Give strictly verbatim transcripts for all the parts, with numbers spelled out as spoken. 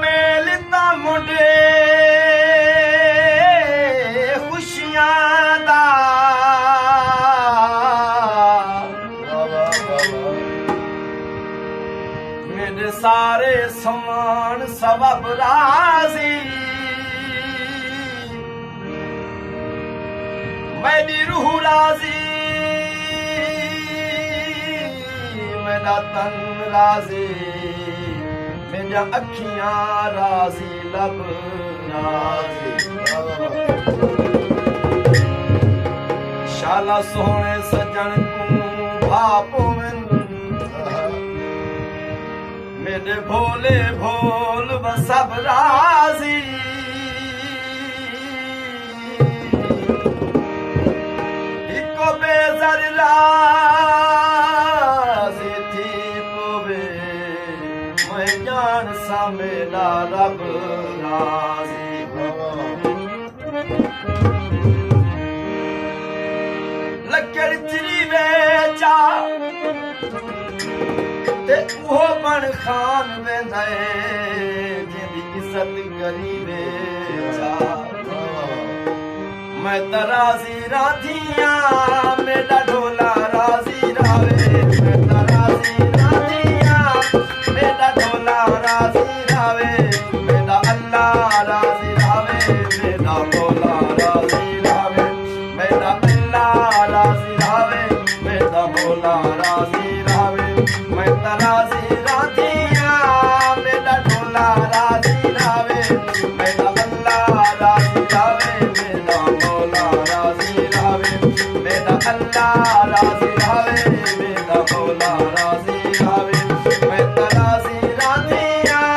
میل تاں منڈے خوشیاں دا، میݙے سارے سامان سبب راضی، میݙی روح راضی، میݙا تن راضی، میݙیاں اکھیاں راضی، لب راضی۔ شالا سوہݨے سڄݨ کوں بھا پوون، میݙے بھولے بھول و سب راضی۔ ہکو بے زر راضی تھی پووے، میں ڄاݨساں میݙا رب راضی۔ لکڑ چریوے چا تے اوہو بݨ خان ویندا ہے، جیندی عزت غریبے چا۔ میں تاں راضی راضی آں، میݙا ڈھولا راضی راہوے۔ میں تاں راضی راضی آں، میݙا ڈھولا راضی راہوے۔ میݙا اللہ راضی راہوے، میݙا مولا راضی راہوے۔ میݙا اللہ راضی راہوے، میݙا مولا راضی راہوے۔ میں تاں راضی راضی آں، میݙا ڈھولا راضی راہوے۔ میݙا اللہ راضی راہوے، میݙا مولا راضی راہوے۔ میݙا اللہ راضی راہوے، میݙا مولا راضی راہوے۔ میں تاں راضی راضی آں۔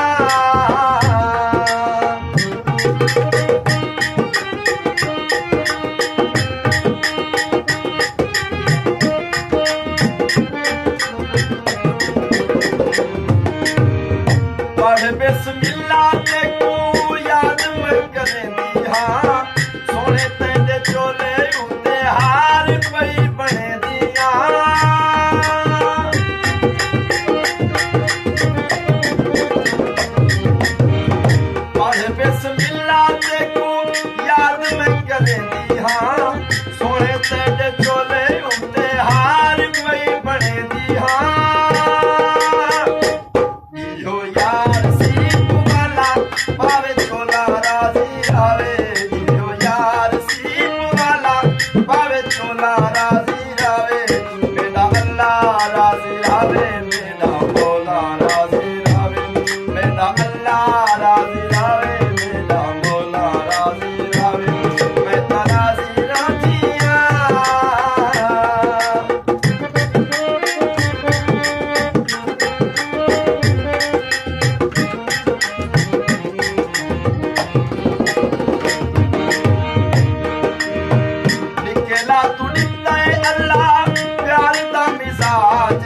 پڑھ بسم اللہ تیکوں یاد میں کریندی ہاں، سوہݨے تیݙے چولے اتے ہار پئی بݨیندی ہاں۔ پڑھ بسم اللہ تیکوں یاد میں کریندی ہاں، سوہݨے تیݙے چولے اتے ہار پئی بݨیندی ہاں۔ ایہو یار سیپ والا پاوے چولا راضی راہوے، ایہو یار سیپ والا پاوے چولا راضی راہوے۔ میݙا اللہ راضی راہوے، میݙا مولا راضی راہوے۔ میݙا اللہ راضی راہوے، میݙا مولا راضی راہوے۔ میں تاں راضی راضی آں۔ نکلا توں ݙتا ہے اللہ پیار دا مزاج،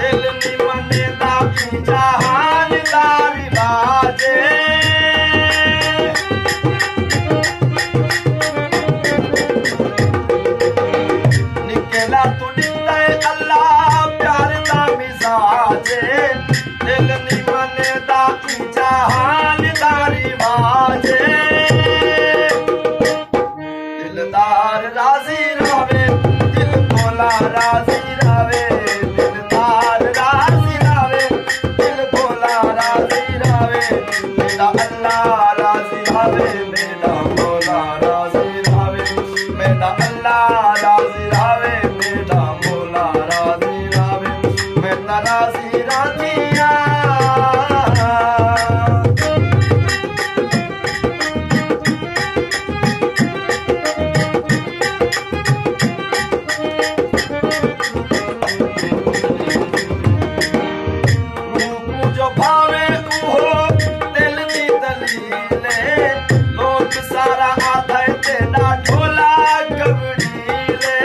دل نی منیندا ایں جہان دا رواج۔ نکلا توں ݙتا ہے اللہ پیار دا مزاج، دل نی منیندا ایں جہان دا رواج۔ دلدار راضی راہوے، دل بھولا راضی راہوے، دلدار راضی راہوے، دل بھولا راضی راہوے۔ میݙا اللہ راضی راہوے، میݙا مولا راضی راہوے۔ میݙا اللہ راضی راہوے، میݙا مولا راضی راہوے۔ میں تاں راضی راضی آں۔ روح کوں جو بھاوے اوہو دل دی دلیل اے، لوک سارا آہدے تیݙا ڈھولا کبڑیل اے۔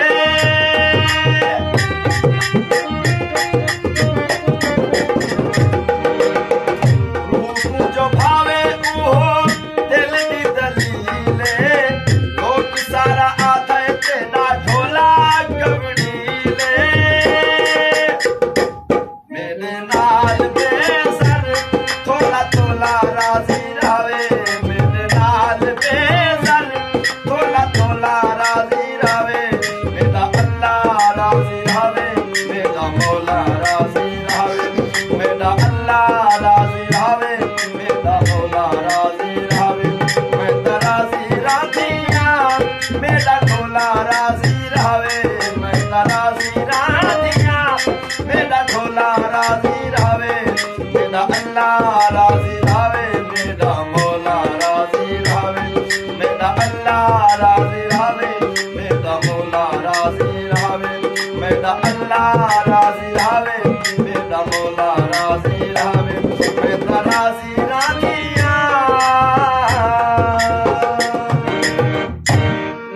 راضی راضیاں، میݙا جھولا راضی راہوے، میݙا اللہ راضی راہوے، میݙا مولا راضی راہوے، میݙا اللہ راضی راہوے، میݙا مولا راضی راہوے، میݙا اللہ راضی